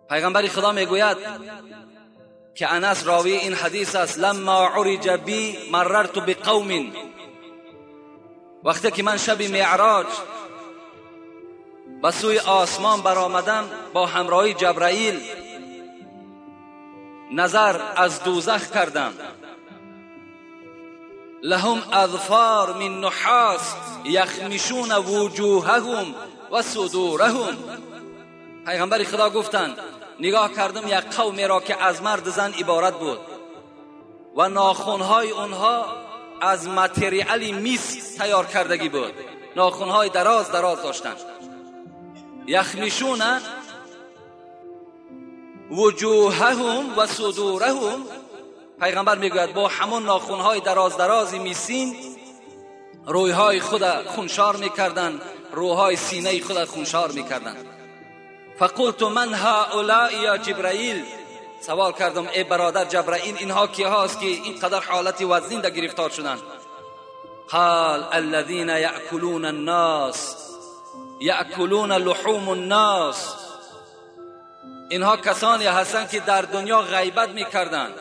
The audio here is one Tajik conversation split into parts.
پیغمبر خدا میگوید که انس راوی این حدیث است، لما عرج بی مررت بقوم، وقتی که من شب معراج به سوی آسمان برآمدم با همراهی جبرائیل، نظر از دوزخ کردم. لهم اظفار من نحاس یخمشون وجوههم و صدورهم. پیغمبر خدا گفتند نگاه کردم یک قومی را که از مرد زن عبارت بود و ناخنهای اونها از متریال میس تیار کردگی بود، ناخنهای دراز دراز داشتند. یخمشون وجوههم و صدورهم، پیغمبر میگوید با همون ناخنهای دراز درازی میسین رویهای خود خونشار میکردند، روهای سینه خود خونشار میکردند. فقلت من هؤلاء یا جبرائیل، سوال کردم ای برادر جبرائیل اینها کی هاست که اینقدر حالت وزنین در گرفتار شدند؟ قال الذين یأکلون الناس یأکلون لحوم الناس، اینها کسانی هستند که در دنیا غیبت میکردند،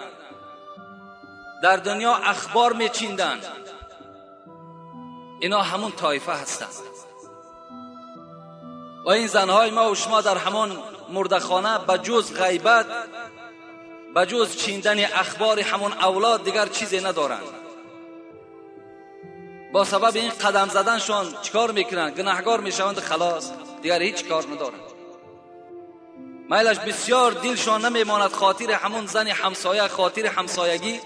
در دنیا اخبار میچیندند، اینا همون طایفه هستند. و این زنهای ما و شما در همان مردخانه به جز غیبت، به جز چیندن اخبار همون اولاد دیگر چیزی ندارند. با سبب این قدم زدنشان چیکار میکنند؟ گناهگار میشوند، خلاص دیگر هیچ کار ندارند. میلش بسیار دلشان نمیماند، خاطر همون زن همسایه، خاطر همسایگی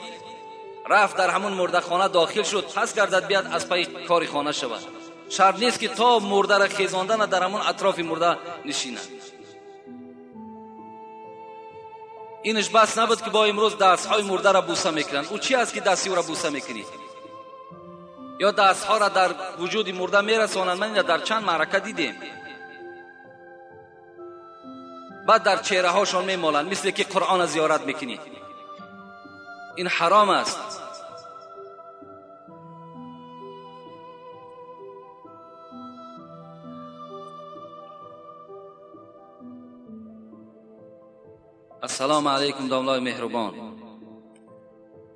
رفت در همون مردخانه داخل شد، پس گردد بیاد از پی کاری خانه شود. شرط نیست که تا مرده را خیزاندن در همون اطراف مرده نشیند. اینش بس نبود که با امروز دستهای مرده را بوسه میکنند. او چی است که دستی او را بوسه میکنی؟ یا دستها را در وجود مرده میرسانند. من این در چند معرکه دیدیم. بعد در چهره هاشان میمالند مثل که قرآن زیارت میکنی. این حرام است. السلام علیکم داملای مهربان.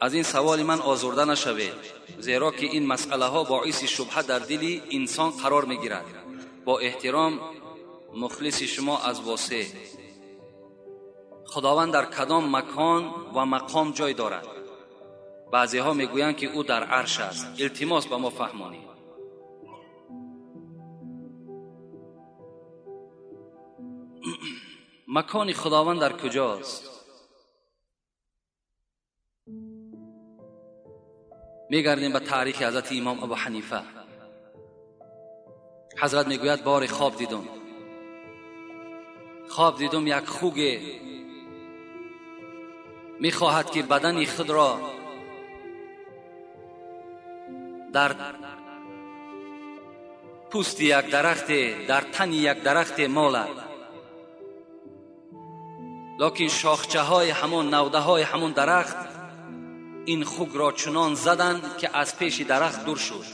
از این سوال من آزرده نشوید، زیرا که این مسئله ها باعث شبهه در دل انسان قرار میگیرد. با احترام مخلص شما از واسع. خداوند در کدام مکان و مقام جای دارد؟ بعضی ها میگویند که او در عرش است. التماس به ما فهمانید. مکان خداوند در کجاست؟ میگردیم به تاریخ حضرت امام ابو حنیفه. حضرت میگوید بار خواب دیدم، خواب دیدم یک خوگ میخواهد که بدن خود را در پوست یک درخت، در تن یک درخت مالد، لکن شاخچه های همون، نوده های همون درخت این خوگ را چنان زدند که از پیش درخت دور شد.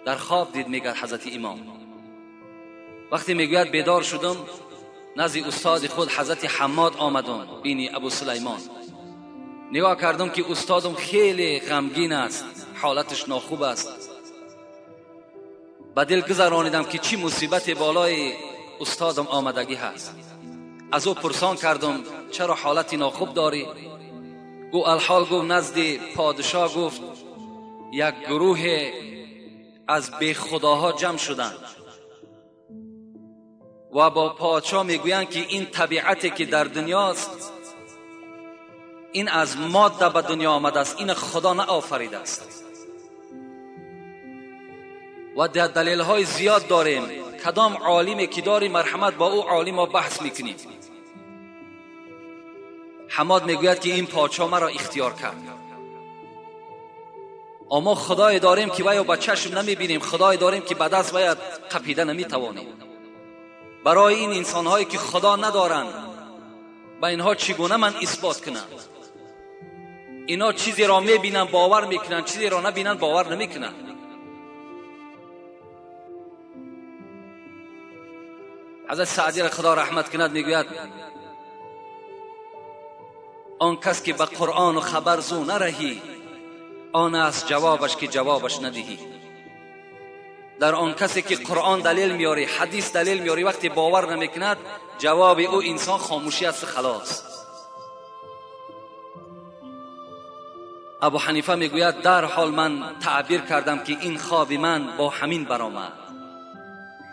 در خواب دید، میگه حضرت امام. وقتی میگوید بیدار شدم، نزد استاد خود حضرت حماد آمدم، بینی ابو سلیمان. نگاه کردم که استادم خیلی غمگین است، حالتش ناخوب است. به دل گذرانیدم که چی مصیبت بالای استادم آمدگی هست. از او پرسان کردم چرا حالتی ناخوب داری؟ گو الحال گفت نزد پادشاه گفت یک گروه از بی خداها جمع شدند و با پادشاه میگویند که این طبیعتی که در دنیاست این از ماده به دنیا آمده است، این خدا نآفریده است. و در دلیل های زیاد داریم. کدام عالمی که داری مرحمت با او عالم ها بحث میکنیم. حماد میگوید که این پادشاه مرا اختیار کرد. اما خدای داریم که باید با چشم نمیبینیم، خدای داریم که به دست باید قپیده نمیتوانیم. برای این انسانهایی که خدا ندارند به اینها چگونه من اثبات کنم؟ اینا چیزی را میبینن باور میکنن، چیزی را نبینن باور نمیکنن. حضرت سعدی را خدا رحمت کند میگوید آن کس که به قرآن و خبر زو نرهی، آن است جوابش که جوابش ندهی. در آن کسی که قرآن دلیل میاری، حدیث دلیل میاری، وقتی باور نمیکند جواب او انسان خاموشی است، خلاص. ابو حنیفه میگوید در حال من تعبیر کردم که این خواب من با همین برآمد،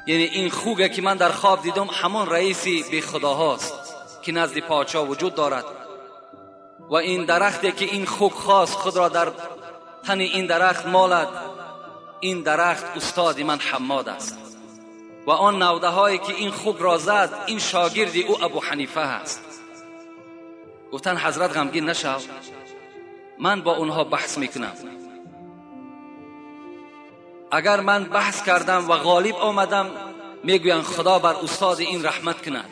یعنی این خوگه که من در خواب دیدم همان رئیسی بی خداهاست که نزد پادشاه وجود دارد، و این درختی که این خوگ خواست خود را در تن این درخت مالد، این درخت استاد من حماد است، و آن نوده هایی که این خوگ را زد این شاگرد او ابو حنیفه است. گفتن حضرت غمگین نشو، من با اونها بحث میکنم. اگر من بحث کردم و غالب آمدم میگویند خدا بر استاد این رحمت کند،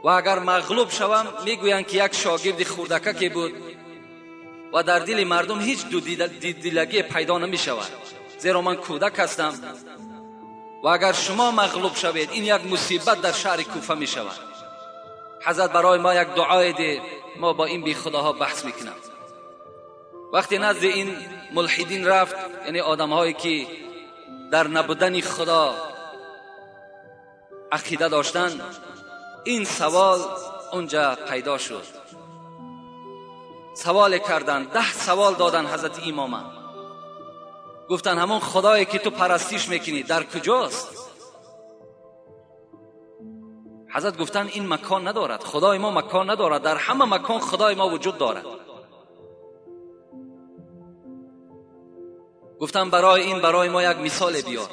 و اگر مغلوب شوم میگویند که یک شاگرد خردکه که بود و در دل مردم هیچ دو دیدلگی پیدا نمی شود، زیرا من کودک هستم، و اگر شما مغلوب شوید این یک مصیبت در شهر کوفه می شود. حضرت برای ما یک دعای ده، ما با این بی خداها بحث میکنم. وقتی نزد این ملحدین رفت، یعنی آدم هایی که در نبودن خدا عقیده داشتن، این سوال اونجا پیدا شد. سوال کردن، 10 سوال دادن حضرت امام. گفتن همون خدایی که تو پرستیش میکنی در کجاست؟ حضرت گفتن این مکان ندارد، خدای ما مکان ندارد، در همه مکان خدای ما وجود دارد. گفتن برای این برای ما یک مثال بیار.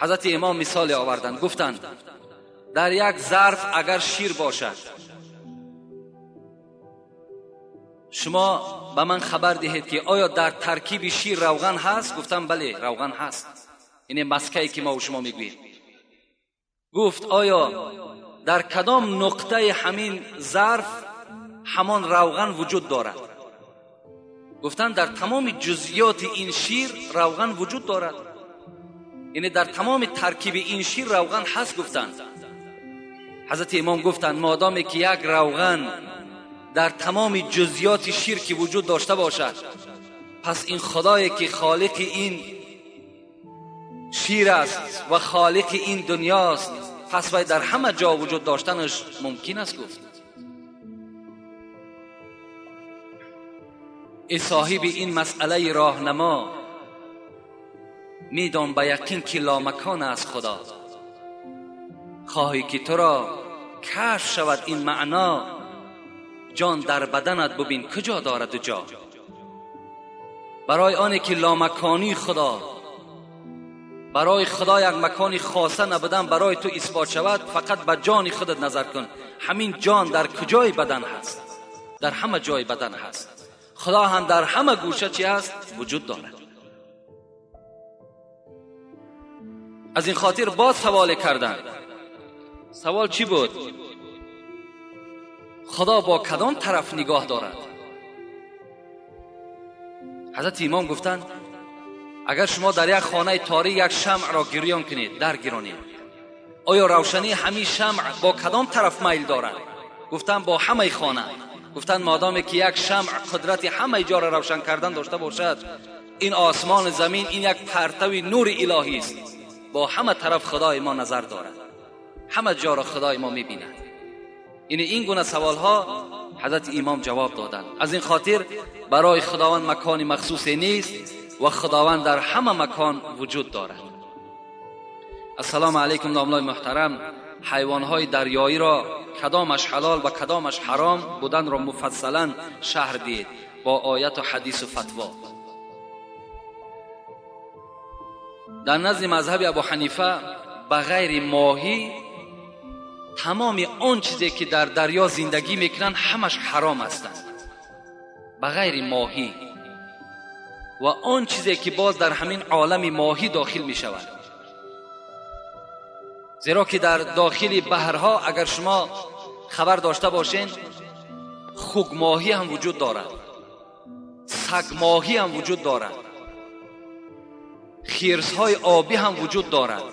حضرت امام مثال آوردن، گفتن در یک ظرف اگر شیر باشد، شما به من خبر دهید که آیا در ترکیب شیر روغن هست؟ گفتم بله روغن هست، این مسکه‌ای که ما و شما میگوییم. گفت آیا در کدام نقطه همین ظرف همان روغن وجود دارد؟ گفتن در تمام جزئیات این شیر روغن وجود دارد، یعنی در تمام ترکیب این شیر روغن هست. گفتن حضرت امام گفتن مادامی که یک روغن در تمام جزئیات شیر که وجود داشته باشد، پس این خدایی که خالق این شیر است و خالق این دنیاست، پس باید در همه جا وجود داشتنش ممکن است. گفت ای صاحب این مسئله راهنما، میدان به یقین که لامکان است خدا. خواهی که تو را کشف شود این معنا، جان در بدنت ببین کجا دارد جا. برای آنی که لامکانی خدا، برای خدا یک مکانی خاصه نبودن برای تو اثبات شود، فقط به جان خودت نظر کن. همین جان در کجای بدن هست؟ در همه جای بدن هست. خدا هم در همه گوشه چی هست؟ وجود دارد. از این خاطر باز سوال کردن. سوال چی بود؟ خدا با کدام طرف نگاه دارد؟ حضرت امام گفتند اگر شما در یک خانه تاریک یک شمع را گریان کنید، در گرانید، آیا روشنی همین شمع با کدام طرف میل دارد؟ گفتن با همه خانه. گفتن مادامی که یک شمع قدرت همه جا را روشن کردن داشته باشد، این آسمان زمین این یک پرتو نور الهی است، با همه طرف خدای ما نظر دارد، همه جا را خدای ما میبیند. این گونه سوال ها حضرت امام جواب دادند. از این خاطر برای خداوند مکان مخصوص نیست و خداوند در همه مکان وجود دارد. السلام علیکم داملای محترم، حیوانهای دریایی را کدامش حلال و کدامش حرام بودن را مفصلا شرح دید با آیت و حدیث و فتوا. در نزد مذهب ابو حنیفه بغیر ماهی تمام آن چیزی که در دریا زندگی میکنن همش حرام هستند، بغیر ماهی و آن چیزی که باز در همین عالم ماهی داخل می شود. زیرا که در داخل بحرها اگر شما خبر داشته باشین، Хук моҳӣ ҳам вуҷуд дорад, саг моҳӣ ҳам вуҷуд дорад, хирсҳои обӣ ҳам вуҷуд дорад,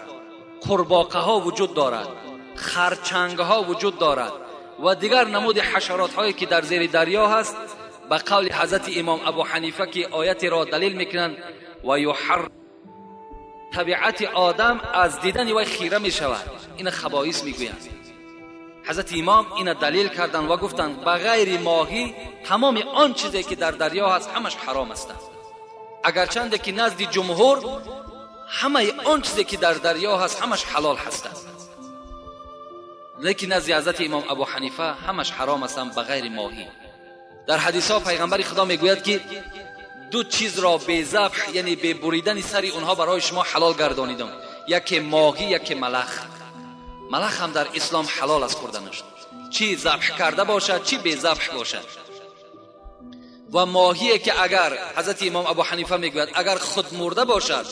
қурбоқаҳо вуҷуд дорад, харчангҳо вуҷуд дорад ва дигар намуди ҳашаротҳое ки дар зери дарё ҳаст. Ба қавли ҳазрати имом Абу Ҳанифа, ки оятеро далел мекунанд, ва юҳар табиати одам аз дидани вай хира мешавад, ина хабоис мегӯянд. Ҳазрати имом ина далел карданд ва гуфтанд, ба ғайри моҳӣ тамоми он чизе ки дар дарё ҳаст, ҳамаш ҳаром ҳастанд, агарчанде ки назди ҷумҳур ҳамаи он чизе ки дар дарё ҳаст, ҳамаш ҳалол ҳастанд, лекин назди ҳазрати имом Абу Ҳанифа ҳамаш ҳаром ҳастанд ба ғайри моҳӣ. Дар ҳадисҳо пайғамбари Худо мегӯяд, ки ду чизро бе забҳ, яъне бе буридани сари онҳо, барои шумо ҳалол гардонидам: яке моҳӣ, яке малах. Малах ҳам дар ислом ҳалол аст хӯрданаш, чӣ забҳ карда бошад, чӣ безабҳ бошад. Ва моҳие ки агар, ҳазрати имом Абу Ҳанифа мегӯяд, агар худ мурда бошад,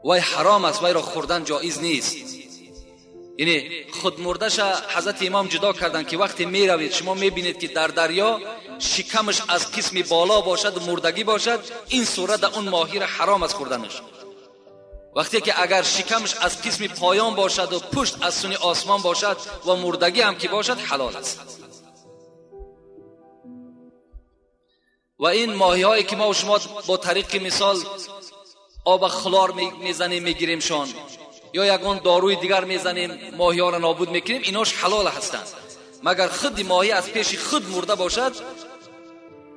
вай ҳаром аст, вайро хӯрдан ҷоиз нест. Яъне худмурдаша ҳазрати имом ҷудо карданд, ки вақте меравед, шумо мебинед, ки дар дарё шикамаш аз қисми боло бошад, мурдагӣ бошад, ин сурат он моҳира ҳаром аст хӯрданаш. Вақте ки агар шикамаш аз қисми поён бошад ва пушт аз суни осмон бошад ва мурдагӣ ҳам ки бошад, ҳалол аст. Ва ин моҳиҳое ки мо шумо бо тариқи мисол оба хлор мезанем, мегиремшон, ё ягон доруи дигар мезанем, моҳиҳоро нобуд мекунем, инош ҳалол ҳастанд. Магар худи моҳӣ аз пеши худ мурда бошад,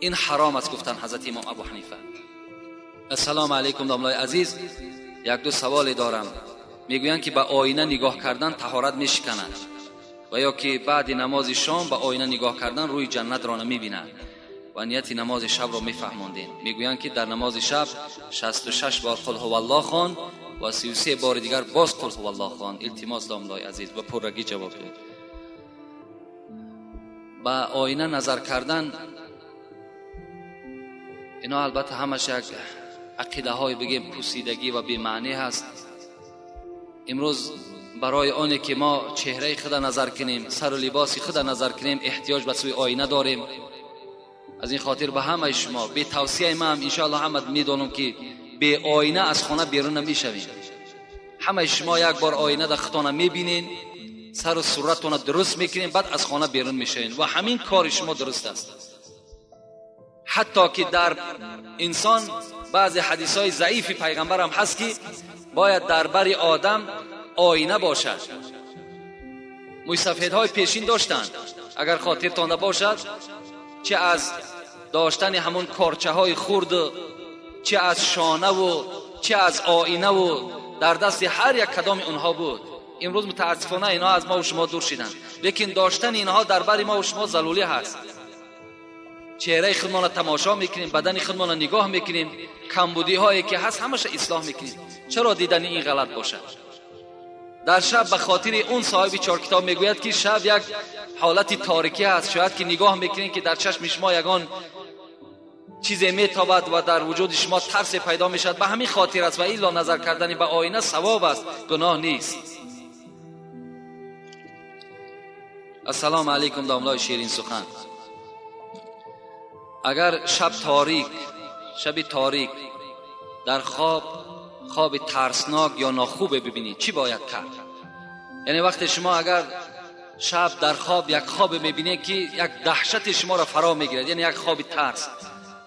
ин ҳаром аст, гуфтанд ҳазрати имом Абу Ҳанифа. Ассалому алайкум, домлои азиз, як ду саволе дорам. Мегӯянд, ки ба оина нигоҳ кардан таҳорат мешиканад ва ё ки баъди намози шом ба оина нигоҳ кардан рӯи ҷаннатро намебинад ва нияти намози шабро мефаҳмондем. Мегӯянд, ки дар намози шаб 66 бор қул ҳуваллоҳ хон ва 33 бори дигар боз қул ҳуваллоҳ хон. Илтимос, домлои азиз, ба пуррагӣ ҷавоб диҳед. Ба оина назар кардан, ино албатта ҳамаш як ақидаҳои, бигем, пусидагӣ ва бемаънӣ ҳаст. Имрӯз барои оне ки мо чеҳраи худа назар кунем, сару либоси худа назар кунем, эҳтиёҷ ба сӯи оина дорем. Аз ин хотир ба ҳамаи шумо бе тавсияи ман, иншоалло ҳама медонам, ки бе оина аз хона берун намешавем. Ҳамаи шумо як бор оина дар худтона мебинен, сару суратона дуруст мекунем, баъд аз хона берун мешавем, ва ҳамин кори шумо дуруст аст. Ҳатто ки дар инсон баъзе ҳадисҳои заифи пайғамбарам ҳаст, ки бояд дар бари одам оина бошад. Мӯйсафедҳои пешин доштанд, агар хотиртон бошад, чӣ аз доштани ҳамон корчаҳои хурд, чӣ аз шонаву чӣ аз оинаву дар дасти ҳар як кадоми онҳо буд. Имрӯз мутаассифона инҳо аз мову шумо дур шиданд, лекин доштани инҳо дар бари мову шумо зарурӣ ҳаст. Чеҳраи худмонро тамошо мекунем, бадани худмонро нигоҳ мекунем, камбудиҳое ки ҳаст, ҳамаша ислоҳ мекунем. Чаро дидани ин ғалат бошад? Дар шаб ба хотири он соҳиби чоркитоб мегӯяд, ки шаб як ҳолати торикӣ ҳаст, шояд ки нигоҳ мекунед, ки дар чашми шумо ягон чизе метобад ва дар вуҷуди шумо тарсе пайдо мешавад. Ба ҳамин хотир аст, ва илло назар кардани ба оина савоб аст, гуноҳ нест. Ассалому алайкум, домлои ширин сухан. Агар шаб торик, шаби торик, дар хоб хоби тарснок ё нохубе бибинед, чӣ бояд кард? Яъне вақте шумо агар шаб дар хоб як хобе мебинед, ки як даҳшати шуморо фаро мегирад, яъне як хоби тарс,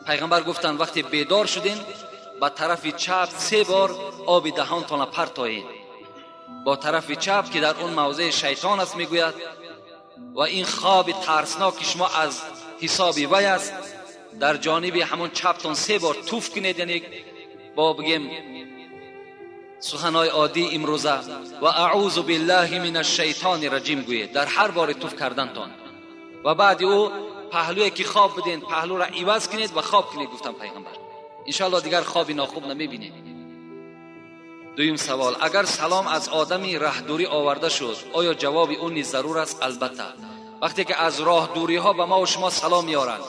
пайғамбар гуфтанд, вақте бедор шудем, ба тарафи чап се бор оби даҳонтонро партоед, бо тарафи чап, ки дар он мавзеи шайтон аст, мегӯяд, ва ин хоби тарсноки шумо аз ҳисоби вай аст. Дар ҷониби ҳамон чаптон се бор туф кунед, яъне бо, бигем, суханҳои оддии имрӯза, ва аъузу биллаҳи мин ашшайтони раҷим гӯед дар ҳар бори туф кардантон, ва баъди ӯ паҳлӯе ки хоб буден, паҳлӯро иваз кунед ва хоб кунед, гуфтам пайғамбар. Иншоалло дигар хоби нохуб намебинед. Дуюм савол: агар салом аз одами раҳдурӣ оварда шуд, оё ҷавоби ӯ низ зарур аст? Албатта, вақте ки аз роҳдуриҳо ба мо шумо салом меоранд,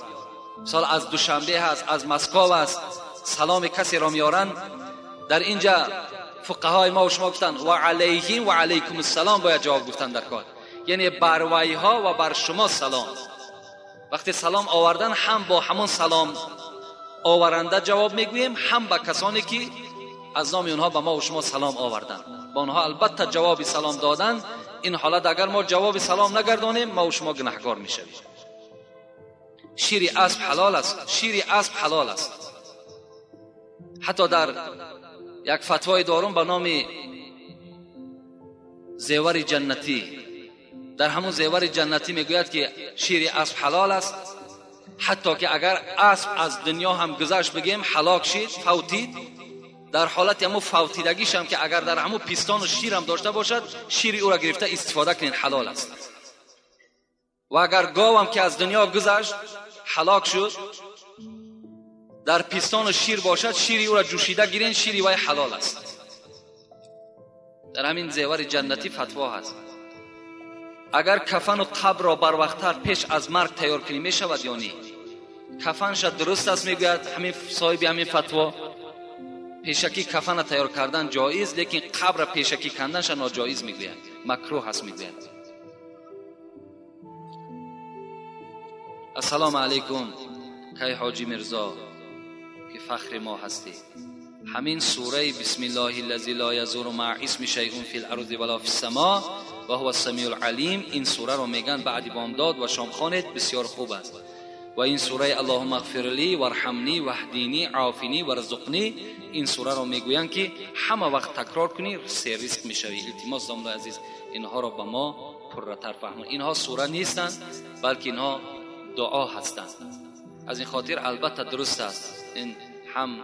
мисол аз Душанбе ҳаст, аз Москов аст, саломи касеро меоранд, дар инҷа фуқаҳои мо шумо гуфтанд, ва алайҳим ва алайкум ассалом бояд ҷавоб гуфтан дар кор, яъне бар вайҳо ва бар шумо салом. وقتی سلام آوردن هم با همون سلام آورنده جواب میگوییم، هم به کسانی که از نام اونها به ما و شما سلام آوردن، با اونها البته جواب سلام دادن. این حالت اگر ما جواب سلام نگردانیم ما و شما گناهکار میشویم. شیر اسب حلال است، شیر اسب حلال است. حتی در یک فتوای دارم به نام زیور جنتی، در همون زیور جنتی میگوید که شیر اسب حلال است، حتی که اگر اسب از دنیا هم گذشت بگیم هلاک شد، فوتید، در حالت همون فوتیدگیش هم که اگر در همون پیستان و شیر هم داشته باشد، شیر او را گرفته استفاده کنین، حلال است. و اگر گاو هم که از دنیا گذشت هلاک شد، در پیستان و شیر باشد، شیر او را جوشیده گیرین، شیر وی حلال است. در همین زیور جنتی فتوا هست. اگر کفن و قبر را بر وقت‌تر پیش از مرگ تیار کنی می شود یا نه؟ کفنش درست است میگوید همین صاحب همین فتوا، پیشکی کفن تیار کردن جایز، لیکن قبر پیشکی کندنش ناجایز میگوید، مکروه هست میگوید. السلام علیکم کی حاجی میرزا که فخر ما هستی. همین سوره بسم الله الذی لا یضر مع اسم شیء فی الارض ولا فی السماء و هو السمیع العلیم، این سوره رو میگن بعد بامداد و شام خوانید، بسیار خوب است. و این سوره اللهم اغفر لی وارحمنی واهدینی عافینی وارزقنی، این سوره رو میگوین که همه وقت تکرار کنی سه رزق میشوی. التماس داملا عزیز اینها رو به ما پرتر فهمون. اینها سوره نیستند بلکه اینها دعا هستند. از این خاطر البته درست است، این هم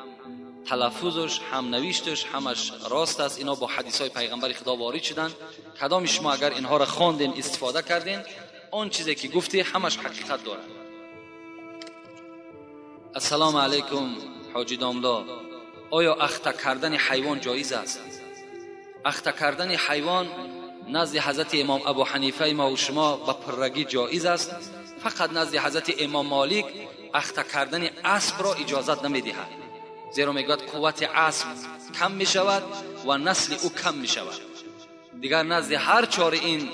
تلفظش هم نوشتش همش راست است. اینا با حدیث های پیغمبر خدا وارد شدن. کدام شما اگر اینها را خواندین استفاده کردین، آن چیزی که گفتی همش حقیقت داره. السلام علیکم حاجی داملا، آیا اخته کردن حیوان جایز است؟ اخته کردن حیوان نزد حضرت امام ابو حنیفه ما و شما به پرگی جایز است. فقط نزد حضرت امام مالک اخته کردن اسب را اجازت نمیدهد، زیرا میگوید قوت اسب کم میشود و نسل او کم میشود. دیگر نزد هر چهار این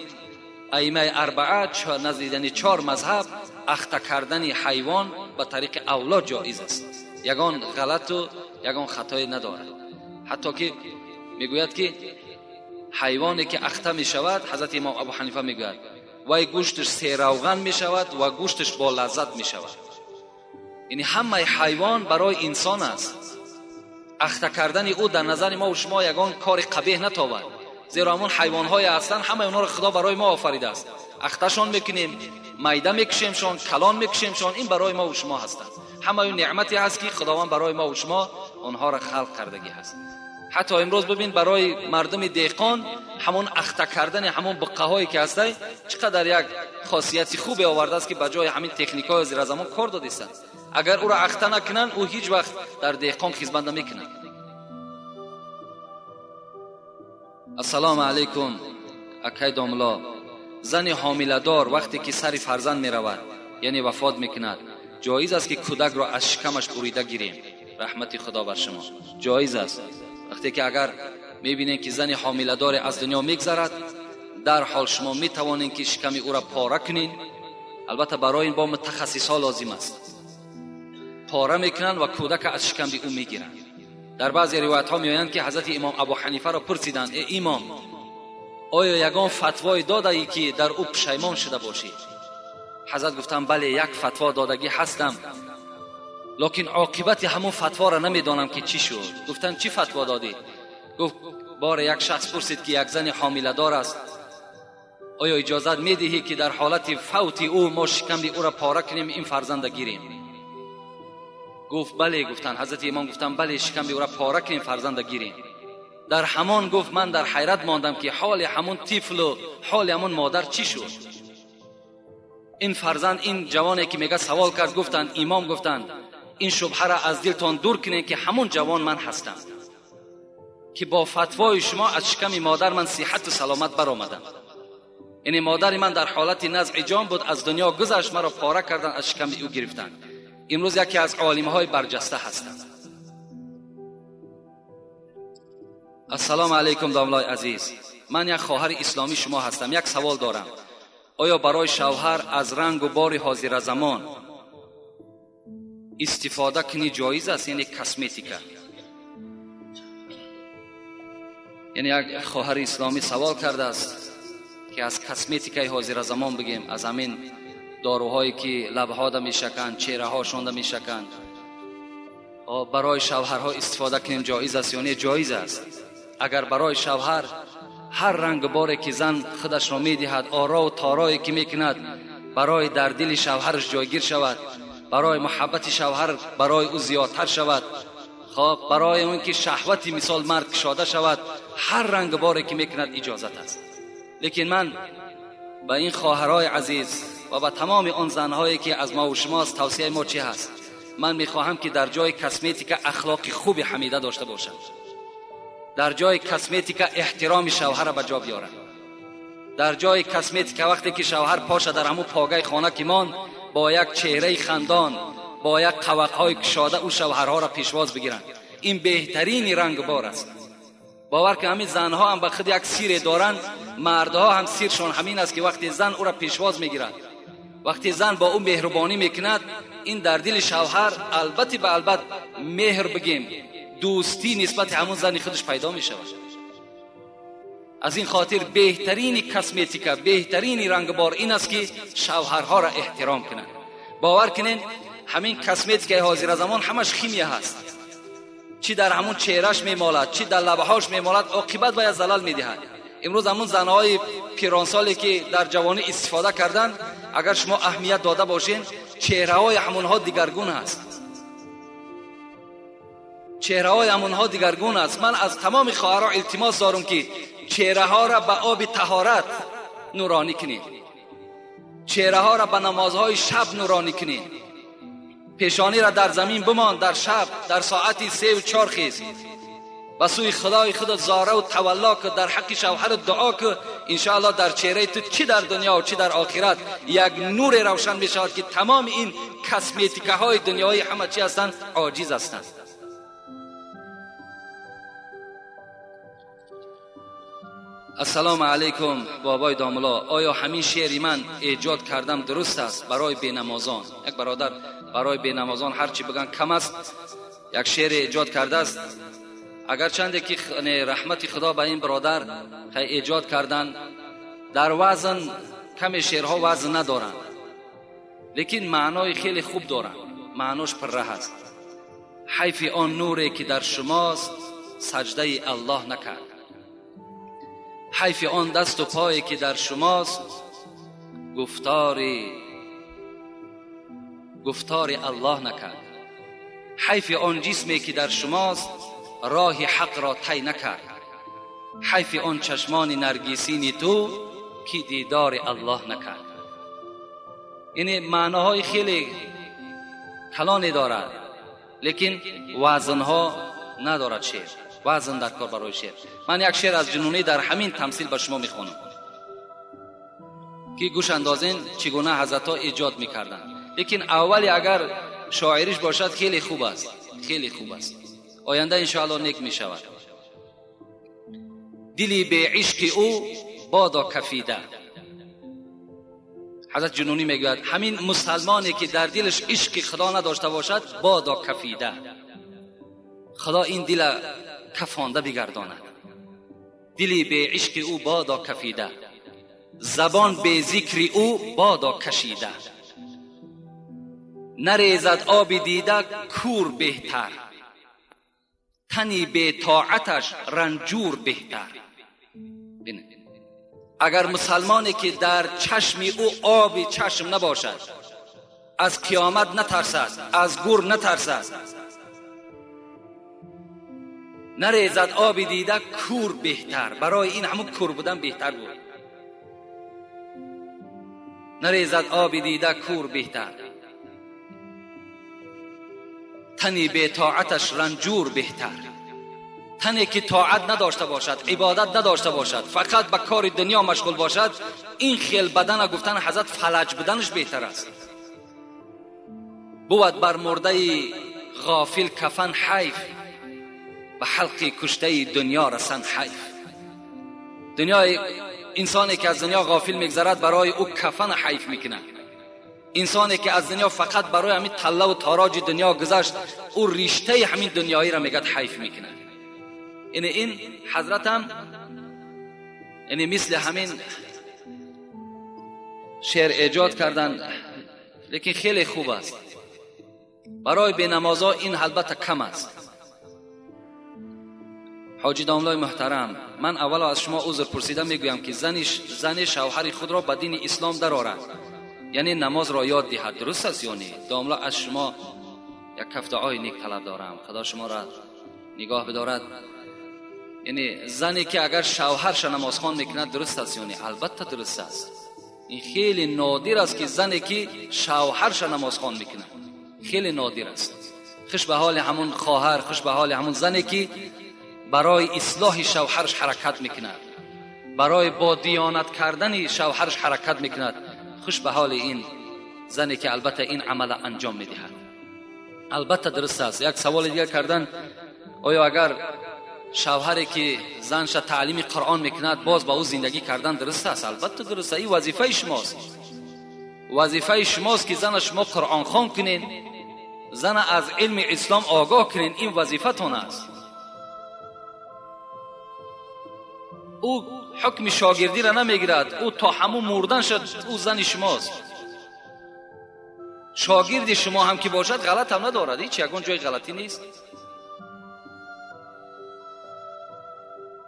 ائمه اربعه، نزد یعنی چهار مذهب، اخته کردن حیوان به طریق اولا جایز است، یگان غلط و یگان خطای ندارد. حتی که میگوید که حیوانی که اخته میشود، حضرت امام ابو حنیفه میگوید وای گوشتش سه روغن میشود و گوشتش با لذت میشود. یعنی همه حیوان برای انسان است. اخته کردن او در نظر ما و شما یگان کار قبیح نتابد، زیرا همون حیوان‌های هستند، همه اونها را خدا برای ما آفریده است. اختشان میکنیم، میده میکشیمشان، کلان میکشیمشان، این برای ما و شما هستند. همه اون نعمتی هست که خداوند برای ما و شما آنها را خلق کردگی هست. حتی امروز ببین برای مردم دهقان همون اخته کردن همون بقه هایی که هسته چقدر یک خاصیت خوبی آورده است که به جای همین تکنیک های زیر زمان کار داده است. اگر او را اخته نکنن او هیچ وقت در دهقان خدمت نمیکنن. السلام علیکم اکای داملا، زن حامله دار وقتی که سر فرزند میرود یعنی وفات میکند، جایز است که کودک را از شکمش بریده گیریم؟ رحمت خدا بر شما. جایز است. وقتی که اگر میبینید که زن حامله دار از دنیا میگذرد، در حال شما میتوانید که شکم او را پاره کنین. البته برای این با متخصص ها لازم است. پاره میکنن و کودک از شکم او میگیرن. در بعضی روایت ها میآیند که حضرت امام ابو حنیفه را پرسیدند ای امام، آیا یگان فتوای داده ای که در او پشیمان شده باشی؟ حضرت گفتند بله، یک فتوا دادگی هستم، لکن عاقبت همون فتوا را نمیدانم که چی شد. گفتند چی فتوا دادی؟ گفت بار یک شخص پرسید که یک زن حامله دار است، آیا اجازت میدهی که در حالت فوت او ما شکم او را پاره کنیم این فرزند گیریم؟ گفت بله. گفتند حضرت امام گفتند بله، شکم او را پاره کنیم فرزند گیریم. در همان گفت من در حیرت ماندم که حال همون طفل و حال همون مادر چی شد. این فرزند، این جوانی که میگه سوال کرد، گفتند امام گفتند این شبهه را از دلتان دور کنید که همون جوان من هستم که با فتوای شما از شکم مادر من صحت و سلامت برآمدم. یعنی مادر من در حالت نزع جان بود، از دنیا گذشت، مرا پاره کردن از شکم او گرفتن. امروز یکی از عالم‌های برجسته هستم. السلام علیکم داملای عزیز، من یک خواهر اسلامی شما هستم. یک سوال دارم. آیا برای شوهر از رنگ و بار حاضر زمان استفاده کنی جایز است؟ یعنی کسمتیکا. یعنی یک خواهر اسلامی سوال کرده است که از کسمتیکای حاضر زمان بگیم، از همین داروهایی که لبها ده میشکند، چهره هاشون ده میشکند، برای شوهرها استفاده کنیم جایز است یا نه؟ جایز است. اگر برای شوهر هر رنگ باری که زن خودش را میدهد، آرا و تارایی که میکند، برای در دل شوهرش جایگیر شود، برای محبت شوهر برای او زیادتر شود، خب برای اون که شهوتی مثال مرد کشاده شود، هر رنگ باری که میکند اجازت است. لیکن من به این خواهرای عزیز و به تمام آن زنهایی که از ما و شماست، توصیه ما چی هست؟ من میخواهم که در جای کسمتیک اخلاق خوب حمیده داشته باشند، در جای کسمتیک احترام شوهر به جا بیارند، در جای کسمتیک وقتی که شوهر پاشه در همون پاگه خانه که مان، با یک چهره خندان، با یک قوقهای کشاده او شوهرها را پیشواز بگیرند. این بهترین رنگ بار است. باور که همین زنها هم به خود یک سیر دارند، مردها هم سیرشان همین است که وقتی زن او را پیشواز میگیرد، وقتی زن با او مهربانی میکند، این در دل شوهر البته به البته مهر بگیم، دوستی نسبت همون زن خودش پیدا می شود. از این خاطر بهترین کسمتیکا، بهترین رنگبار این است که شوهرها را احترام کنند. باور کنین همین کسمتیکای حاضر زمان همش خیمیه هست، چی در همون چهرهش میمالد، چی در لبهاش میمالد، عاقبت باید زلل میدهد. امروز همون زنهای پیرانسالی که در جوانی استفاده کردن، اگر شما اهمیت داده باشین، چهره های همونها دیگرگون هست، چهره های همونها دیگرگون است. من از تمام خواهرها التماس دارم که چهره ها را به آب طهارت نورانی کنید، چهره ها را به نمازهای شب نورانی کنید، پیشانی را در زمین بمان، در شب در ساعت 3 و 4 خیز به سوی خدای خود زاره و تولا که در حق شوهر دعا که انشاءالله در چهره تو چی در دنیا و چی در آخرت یک نور روشن می شود که تمام این کسمتیکه های دنیایی همه چی هستند، عاجز هستند. السلام علیکم بابای داملا، آیا همین شعری من ایجاد کردم درست است برای بینمازان؟ یک برادر برای بینمازان هرچی بگن کم است، یک شعر ایجاد کرده است. اگر چنده که رحمت خدا به این برادر ایجاد کردن، در وزن کم شعرها وزن ندارند، لیکن معنای خیلی خوب دارند، معناش پره است. حیف آن نوری که در شماست سجده الله نکرد، حیف آن دست و پایی که در شماست گفتار الله نکرد، حیف آن جسمی که در شماست راه حق را طی نکرد، حیف آن چشمان نرگسین تو که دیدار الله نکرد. یعنی معناهای خیلی کلانی دارد، لیکن وزنها ندارد شعر، وزن در کار برای شعر. من یک شعر از جنونی در همین تمثیل به شما میخوانم که گوش اندازین چگونه حضرت ها ایجاد میکردن. لیکن اولی اگر شاعریش باشد خیلی خوب است، خیلی خوب است، آینده انشاءالله نیک می شود. دلی به عشق او بادا کفیده. حضرت جنونی میگوید همین مسلمانی که در دلش عشق خدا نداشته باشد بادا کفیده، خدا این دل کفانده بگرداند. دلی به عشق او بادا کفیده، زبان به ذکر او بادا کشیده، نریزد آب دیده کور بهتر، تنی به طاعتش رنجور بهتر. اگر مسلمانی که در چشم او آب چشم نباشد، از قیامت نترسد، از گور نترسد، نریزد آب دیده کور بهتر. برای این همون کور بودن بهتر بود. نریزد آب دیده کور بهتر، تنی به طاعتش رنجور بهتر. تنی که طاعت نداشته باشد، عبادت نداشته باشد، فقط به کار دنیا مشغول باشد، این خیل بدن گفتن حضرت فلج بدنش بهتر است. بود بر مرده غافل کفن حیف، به حلق کشته دنیا رسن حیف. دنیای انسانی که از دنیا غافل میگذرد برای او کفن حیف میکنه. انسانی که از دنیا فقط برای همین طله و تاراج دنیا گذشت، او ریشته همین دنیایی را میگد حیف میکنه. یعنی این حضرت هم یعنی مثل همین شعر ایجاد کردن، لیکن خیلی خوب است. برای بینمازا این البته کم است. حاجی داملای محترم، من اولا از شما عذر پرسیده میگویم که زن شوهر خود را به دین اسلام درآورد، یعنی نماز را یاد دهد، درست است یا نه؟ داملا از شما یک کف دعای نیک طلب دارم، خدا شما را نگاه بدارد. یعنی زنی که اگر شوهرش نمازخوان میکند درست است یا نه؟ البته درست است. این خیلی نادر است که زنی که شوهرش نمازخوان میکند، خیلی نادر است. خوش به حال همون خواهر، خوش به حال همون زنی که برای اصلاح شوهرش حرکت میکند، برای با دیانت کردن شوهرش حرکت میکند. خوش به حال این زنی که البته این عمل انجام میدهد. البته درست است. یک سوال دیگر کردن، آیا اگر شوهری که زنش تعلیم قرآن میکند باز با او زندگی کردن درست است؟ البته درست است. این وظیفه شماست، وظیفه شماست که زن شما قرآن خوان کنین، زن از علم اسلام آگاه کنین، این وظیفه‌تان است. او حکم شاگردی را نمیگیرد، او تا همون مردن شد او زن شماست. شاگرد شما هم که باشد غلط هم ندارد، هیچ یگان جای غلطی نیست.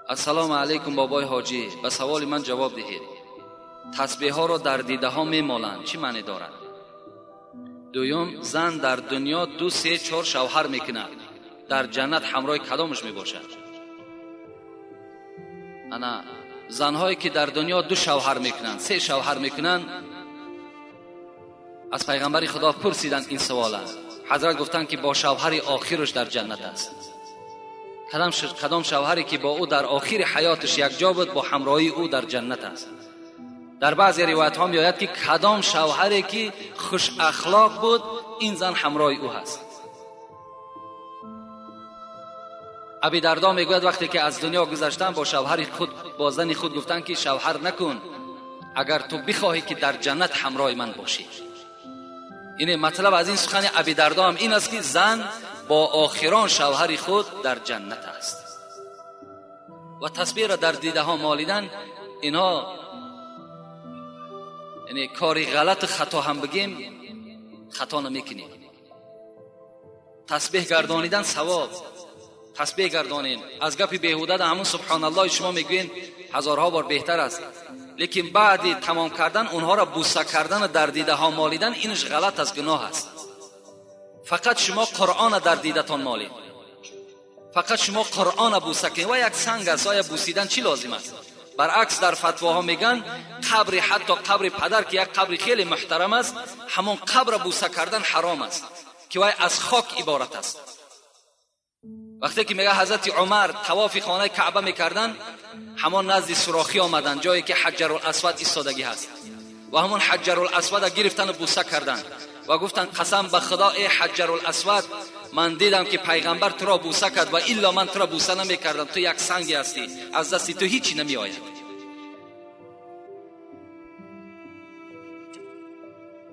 السلام علیکم بابای حاجی، به سوال من جواب دهید. تسبیح ها را در دیده ها میمالند، چی معنی دارد؟ دوم، زن در دنیا 2، 3، 4 شوهر میکند، در جنت همراه کدامش میباشد؟ انا زنهایی که در دنیا 2 شوهر میکنند، 3 شوهر میکنند، از پیغمبر خدا پرسیدند این سوال است. حضرت گفتند که با شوهر آخرش در جنت است. کدام شوهری که با او در آخر حیاتش یک جا بود، با همراهی او در جنت است. در بعضی روایت ها میآید که کدام شوهری که خوش اخلاق بود، این زن همراه او هست. ابی دردا میگوید وقتی که از دنیا گذشتن با شوهر خود، با زن خود گفتن که شوهر نکن اگر تو بخواهی که در جنت همراه من باشی. این مطلب از این سخن ابی دردا هم این است که زن با آخران شوهر خود در جنت است. و تسبیح را در دیده ها مالیدن، اینها یعنی کاری غلط خطا هم بگیم خطا نمیکنیم. تسبیح گردانیدن ثواب، تسبیح گردانین از گپی بیهوده ده همون سبحان الله شما میگوین هزارها بار بهتر است، لیکن بعد تمام کردن اونها را بوسه کردن و در دیده ها مالیدن اینش غلط است، گناه است. فقط شما قرآن در دیدتان مالید، فقط شما قرآن بوسه کنید و یک سنگ است، آیا بوسیدن چی لازم است؟ برعکس در فتواها میگن قبر، حتی قبر پدر که یک قبر خیلی محترم است، همون قبر بوسه کردن حرام است که وای از خاک عبارت است. وقتی که میگه حضرت عمر طواف خانه کعبه میکردن، همان نزد سوراخی آمدن جایی که حجر الاسود ایستادگی هست و همون حجر الاسود گرفتن و بوسه کردن و گفتن قسم به خدا ای حجر الاسود، من دیدم که پیغمبر تو را بوسه کرد و الا من تو را بوسه نمیکردم، تو یک سنگی هستی، از دستی تو هیچی نمی آید.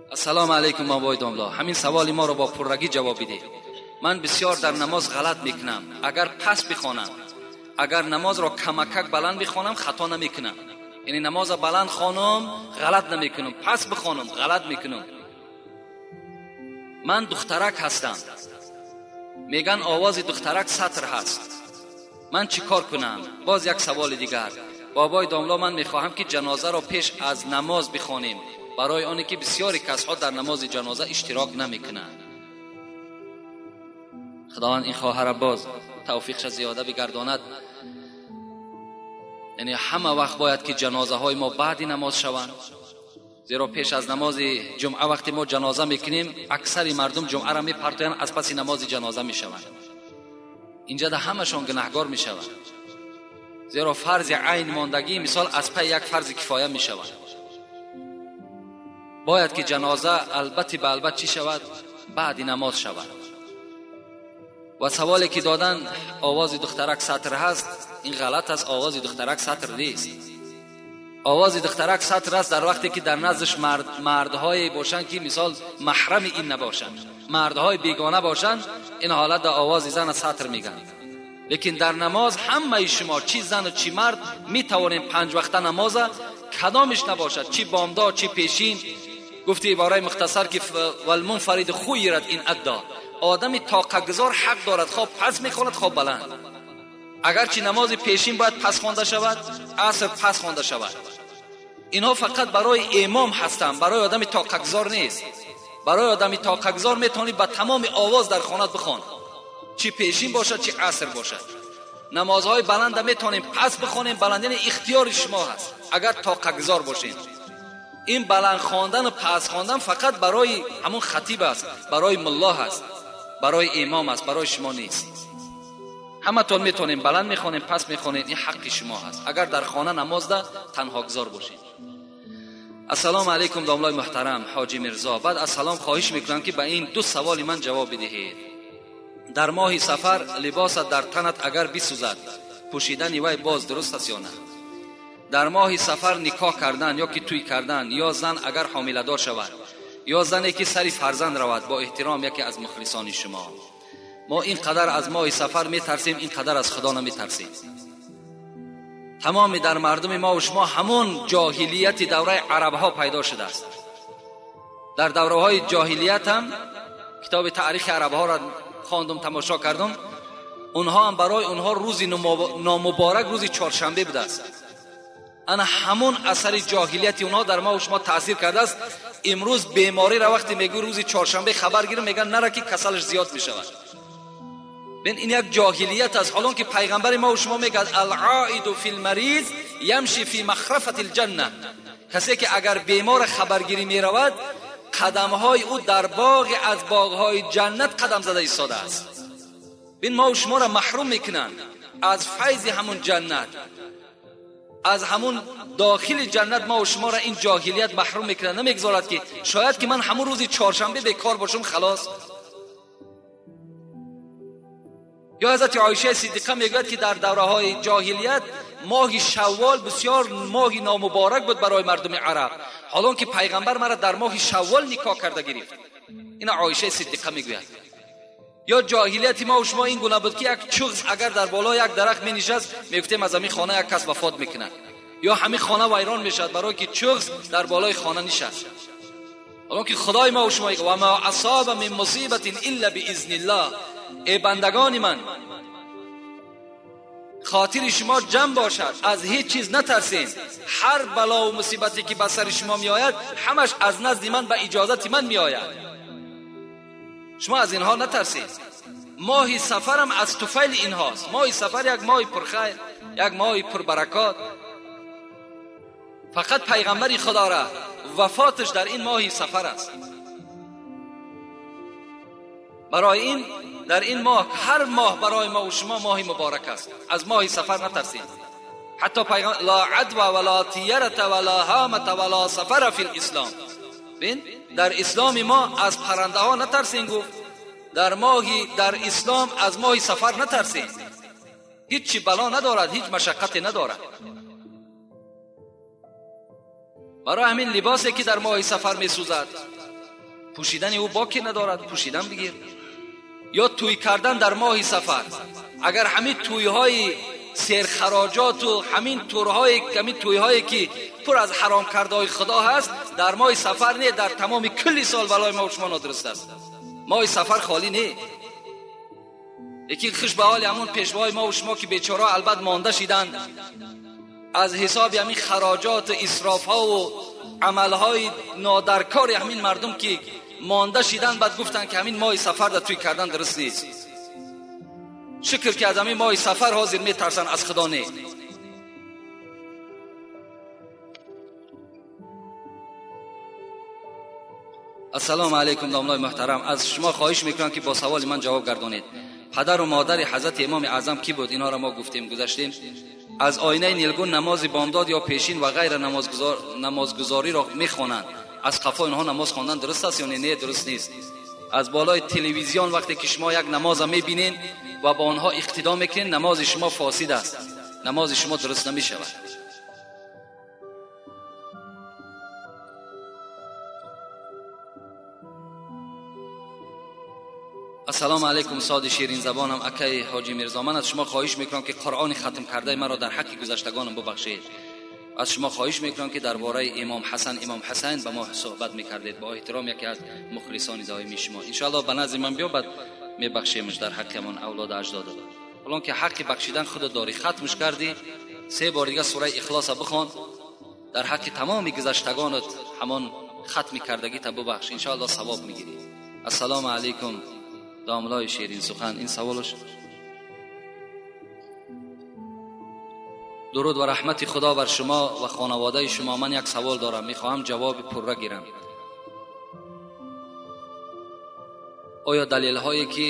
السلام علیکم بابای داملا، همین سوال ما را با پررگی جواب بده. من بسیار در نماز غلط میکنم، اگر پس بخوانم، اگر نماز را کمکک بلند بخوانم خطا نمیکنم، یعنی نماز بلند خوانم غلط نمیکنم، پس بخوانم غلط میکنم. من دخترک هستم، میگن آواز دخترک سطر هست، من چی کار کنم؟ باز یک سوال دیگر، بابای داملا من میخواهم که جنازه را پیش از نماز بخوانیم، برای آنی که بسیاری کسها در نماز جنازه اشتراک نمیکنند. خداوند این خواهر باز توفیقش زیاده بگرداند. یعنی همه وقت باید که جنازه های ما بعد نماز شوند، زیرا پیش از نماز جمعه وقتی ما جنازه میکنیم اکثر مردم جمعه را میپرتویند، از پس نماز جنازه میشوند. اینجا ده همشان گناهگار میشوند، زیرا فرض عین ماندگی مثال از پی یک فرض کفایه میشوند. باید که جنازه البته به البته چی شود؟ بعد نماز شود. و سوالی که دادن آواز دخترک سطر هست، این غلط است، آواز دخترک سطر نیست. Овози духтарак сатр аст дар вақте ки дар наздаш мардҳое бошанд ки мисол маҳрами ин набошанд, мардҳои бегона бошанд, ин ҳолат дар овози зан сатр мегӯянд. Лекин дар намоз ҳамаи шумо чӣ зан ва чӣ мард метавонем панҷ вақта намоза кадомиш набошад, чӣ бомдод чӣ пешин. Гуфти ибораи мухтасар ки валмунфарид хуйрат ин адда, одами тоқагузор ҳақ дорад хоб пас мехонад хоб баланд. Агарчи намози пешин бояд пас хонда шавад, аср пас хонда шавад. Инҳо фақат барои имом ҳастанд, барои одами тоқагузор нест. Барои одами тоқагузор метавонӣ ба тамоми овоз дар хонат бихон, чӣ пешин бошад чӣ аср бошад. Намозҳои баланда метавонем пас бихонем, баландини ихтиёри шумо ҳаст агар тоқагузор бошем. Ин баланд хондан ва пас хондан фақат барои ҳамон хатиб аст, барои мулло ҳаст, барои имом аст, барои шумо нест. Ҳаматон метавонем баланд мехонем, пас мехонем, ин ҳаққи шумо ҳаст агар дар хона намозда танҳогузор бошед. Ассалому алайкум домлаи муҳтарам ҳоҷи Мирзо. Баъд аз салом хоҳиш мекунам ки ба ин ду саволи ман ҷавоб бидиҳед. Дар моҳи сафар либосат дар танат агар бисӯзад, пӯшидани вай боз дуруст аст ё на? Дар моҳи сафар никоҳ кардан ё ки тӯй кардан, ё зан агар ҳомиладор шавад, ё зане ки сари фарзанд равад, бо эҳтиром яке аз мухлисони шумо. Мо ин қадар аз моҳи сафар метарсем, ин қадар аз худо наметарсем. Тамоми дар мардуми мо ва шумо ҳамон ҷоҳилияти давраи арабҳо пайдо шудааст. Дар давраҳои ҷоҳилият ҳам китоби таърихи арабҳоро хондум, тамошо кардум. Онҳо ҳам барои онҳо рӯзи номуборак рӯзи чоршанбе будааст. Ана ҳамон асари ҷоҳилияти онҳо дар мо ва шумо таъсир кардааст. Имрӯз бемориро вақте мегӯй рӯзи чоршанбе хабар гирим, мегӯянд нара ки касалаш зиёд мешавад. Бин ин як ҷоҳилият аст. Ҳолон ки пайғамбари мо ва шумо мегӯяд алъоиду фи лмариз ямши фи махрафати лҷанна, касе ки агар бемора хабаргирӣ меравад, қадамҳои ӯ дар боғе аз боғҳои ҷаннат қадам зада истодааст. Бин мо ва шуморо маҳрум мекунанд аз файзи ҳамун ҷаннат, аз ҳамун дохили ҷаннат мо ва шуморо ин ҷоҳилият маҳрум мекунад. Намегузорад ки шояд ки ман ҳамун рӯзи чоршанбе бекор бошам, халос. Ё ҳазрати Оиша Сиддиқа мегӯяд ки дар давраҳои ҷоҳилият моҳи шаввол бисёр моҳи номуборак буд барои мардуми араб, ҳолон ки пайғамбар мара дар моҳи шаввол никоҳ карда гирифт. Ина Оиша Сиддиқа мегӯяд. Ё ҷоҳилияти мо ва шумо ин гуна буд ки як чуғз агар дар болои як дарахт менишаст, мегуфтем аз ҳамин хона як кас вафот мекунад, ё ҳамин хона вайрон мешавад барои ки чуғз дар болои хона нишаст. ҳолон ки худои мо ва шумо ва ма асаба мин мусибатин илла биизниллаҳ, эй бандагони ман, خاطر شما جمع باشد، از هیچ چیز نترسین. هر بلا و مصیبتی که به سر شما می آید همش از نزد من به اجازت من می آید. شما از اینها نترسید. ماه سفرم از طفیل اینهاست. ماه سفر یک ماه پرخیر، یک ماه پربرکات. فقط پیغمبر خدا را وفاتش در این ماه سفر است. برای این در این ماه، هر ماه برای ما و شما ماه مبارک است. از ماه سفر نترسید. حتی پیغمبر لا عدوى ولا طیرة ولا هامة ولا سفر فی الاسلام. ببین در اسلام ما از پرنده ها نترسین گفت. در اسلام از ماه سفر نترسین. هیچ بلا ندارد، هیچ مشقتی ندارد. برای همین لباسی که در ماه سفر میسوزد پوشیدن او باکی ندارد، پوشیدن بگیر. یا توی کردن در ماه سفر، اگر همین تویهای سرخراجات و همین تورهای همین تویهایی که پر از حرام کردهای خدا هست در ماه سفر نه، در تمام کلی سال بلای ما و شما نادرست است. ماه سفر خالی نه. یکی خوش به حال همون پیشوای ما و شما که بیچاره البته مانده شیدند از حساب همین خراجات و اسراف ها و عملهای نادرکار همین مردم که مانده شیدن، بعد گفتن که همین ماه سفر در توی کردن درست نیست. شکر که از همین ماه سفر حاضر میترسن، از خدا نه. السلام علیکم داملای محترم، از شما خواهش میکنم که با سوال من جواب گردانید. پدر و مادر حضرت امام اعظم کی بود؟ اینا را ما گفتیم گذشتیم. از آینه نیلگون نماز بامداد یا پیشین و غیر نمازگزاری را میخوانند. از قفا اینها نماز خواندن درست است یا نه؟ درست نیست. از بالای تلویزیون وقتی که شما یک نماز میبینین و با آنها اقتدا میکنین، نماز شما فاسد است، نماز شما درست نمیشود. Ассалому алайкум соди ширин забонам акай ҳоҷи Мирзо. Ман аз шумо хоҳиш мекунам ки Қуръони хатм кардаи маро дар ҳаққи гузаштагонам бубахшед. Аз шумо хоҳиш мекунам ки дар бораи имом Ҳасан, имом Ҳусайн ба мо суҳбат мекардед. Бо эҳтиром яке аз мухлисони доимии шумо. Иншоаллоҳ ба назди ман биё, баъд мебахшемш дар ҳаққи ҳамон авлоду аҷдод. Ҳолон ки ҳаққи бахшидан худат дорӣ, хатмш кардӣ, се бор дига сураи Ихлоса бихон, дар ҳаққи тамоми гузаштагонат ҳамон хатми кардагита бубахш, иншоаллоҳ савоб мегирӣ. Ассалому алайкум домлои ширин сухан. Ин саволш. Дуруд ва раҳмати Худо бар шумо ва хонаводаи шумо. Ман як савол дорам, мехоҳам ҷавоби пурра гирам. Оё далелҳое ки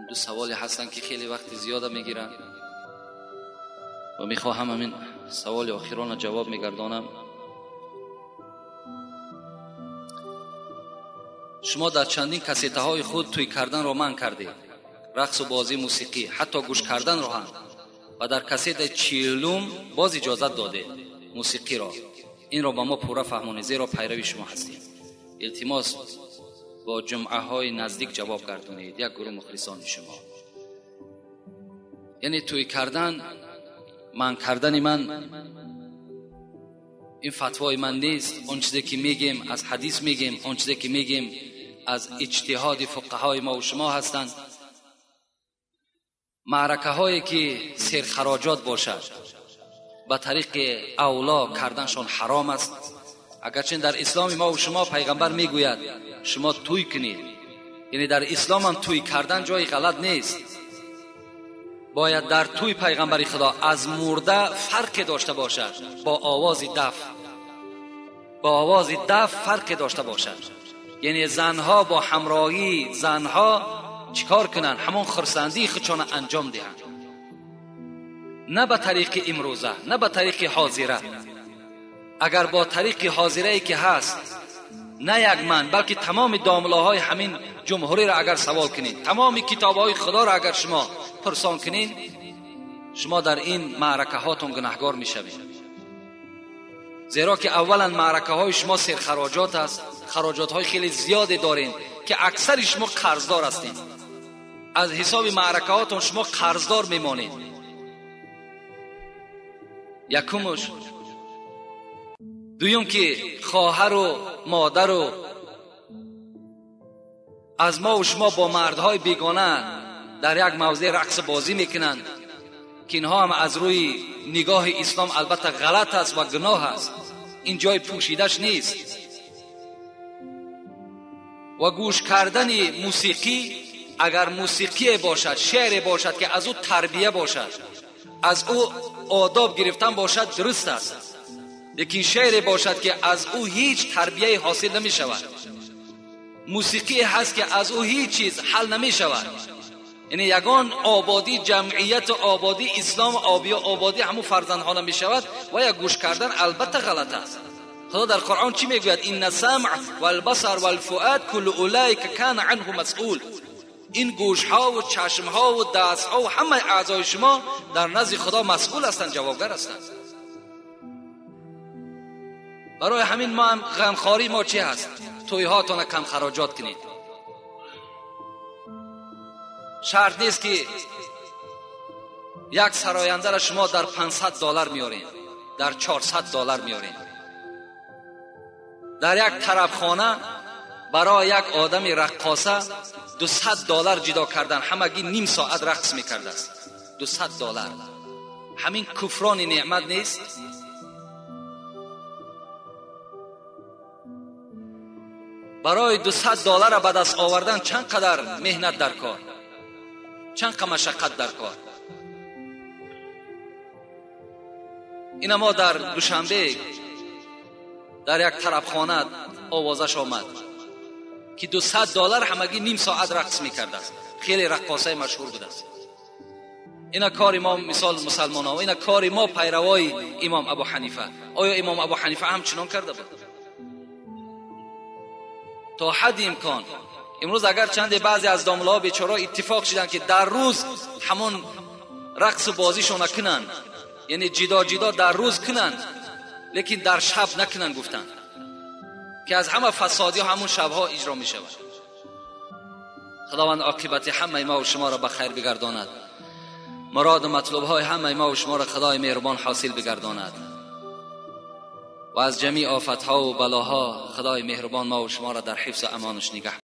ду саволе ҳастанд ки хеле вақти зиёда мегиранд ва мехоҳам ҳамин саволи охиронро ҷавоб мегардонам. Шумо дар чандин кассетаҳои худ тӯй карданро манъ кардед, рақсу бозӣ, мусиқӣ, ҳатто гӯш карданро ҳам, ва дар кассетаи 40 боз иҷозат додед мусиқиро. Инро ба мо пурра фаҳмонед, зеро пайрави шумо ҳастем. Илтимос бо ҷумъаҳои наздик ҷавоб гардонед, як гурӯҳ мухлисони шумо. Яъне тӯй кардан, манъ кардани ман, ин фатвои ман нест. Он чизе ки мегем аз ҳадис мегем, он чизе ки мегем аз иҷтиҳоди фуқаҳои мо ва шумо ҳастанд. Маъракаҳое ки серхароҷот бошад ба тариқи авло карданшон ҳаром аст. Агарчи дар исломи мо ва шумо пайғамбар мегӯяд шумо тӯй кунед, яъне дар ислом ҳам тӯй кардан ҷои ғалат нест. Бояд дар тӯй пайғамбари Худо аз мурда фарқе дошта бошад, бо овози даф, бо овози даф фарқе дошта бошад. Яъне занҳо бо ҳамроҳии занҳо чикор кунанд? Ҳамон хурсандии худшонро анҷом диҳанд, на ба тариқи имрӯза, на ба тариқи ҳозира. Агар бо тариқи ҳозирае ки ҳаст, на як ман, балки тамоми домлаҳои ҳамин ҷумҳуриро агар савол кунед, тамоми китобҳои Худоро агар шумо пурсон кунед, шумо дар ин маъракаҳотон гунаҳгор мешавед. Зеро ки аввалан маъракаҳои шумо серхароҷот аст, хароҷотҳои хеле зиёде доред ки аксари шумо қарздор ҳастед. Аз ҳисоби маъракаҳотон шумо қарздор мемонед. Якумш. Дуюм ки хоҳару модару аз мо ва шумо бо мардҳои бегона дар як мавзеъ рақс бозӣ мекунанд ки инҳо ҳам аз рӯи нигоҳи ислом албатта ғалат аст ва гуноҳ аст, ин ҷои пӯшидаш нест. Ва гӯш кардани мусиқӣ, агар мусиқие бошад, шеъре бошад ки аз ӯ тарбия бошад, аз ӯ одоб гирифтан бошад, дуруст аст. Лекин шеъре бошад ки аз ӯ ҳеҷ тарбияе ҳосил намешавад, мусиқие ҳаст ки аз ӯ ҳеҷ чиз ҳал намешавад, яъне ягон ободӣ ҷамъият, ободӣ ислом, ободӣ ҳамун фарзандҳо намешавад. Ва як гӯш кардан албатта ғалат аст. Худо дар Қуръон чӣ мегӯяд? Инна самъ валбасар валфуад куллу улайка кана анҳу масъул. Ин гӯшҳо ва чашмҳо ва дастҳо ва ҳамаи аъзои шумо дар назди Худо масъул ҳастанд, ҷавобгар ҳастанд. Барои ҳамин мо ҳам ғамхории мо чӣ ҳаст? Тӯйҳоятонро кам хароҷот кунед. Шарт нест ки як сарояндаро шумо дар $500 меоред, дар $400 меоред. Дар як тарабхона барои як одами раққоса $200 ҷудо кардан, ҳамагӣ ним соат рақс мекардааст. $200. Ҳамин куфрони неъмат нест? Барои $200 ба даст овардан чанд қадар меҳнат дар кор, чанд қа машаққат дар кор. Ина мо дар Душанбе дар як тарабхона овозаш омад ки $200 ҳамагӣ ним соат рақс мекардааст. Хеле раққосаи машҳур будааст. Ина кори мо мисол мусалмонҳо, ина кори мо пайравои имом Абу Ҳанифа. Оё имом Абу Ҳанифа ҳамчунон карда буд? То ҳадди имкон имрӯз агар чанде баъзе аз домлаҳо бечораҳо иттифоқ шиданд ки дар рӯз ҳамон рақсу бозишона кунанд, яъне ҷидо ҷидо дар рӯз кунанд, лекин дар шаб накунанд гуфтанд. که از همه فسادی همون شبها اجرا می شود. خداوند عاقبت همه ما و شما را به خیر بگرداند. مراد و مطلوب های همه ما و شما را خدای مهربان حاصل بگرداند و از جمیع آفت ها و بلاها خدای مهربان ما و شما را در حفظ و امانش نگه.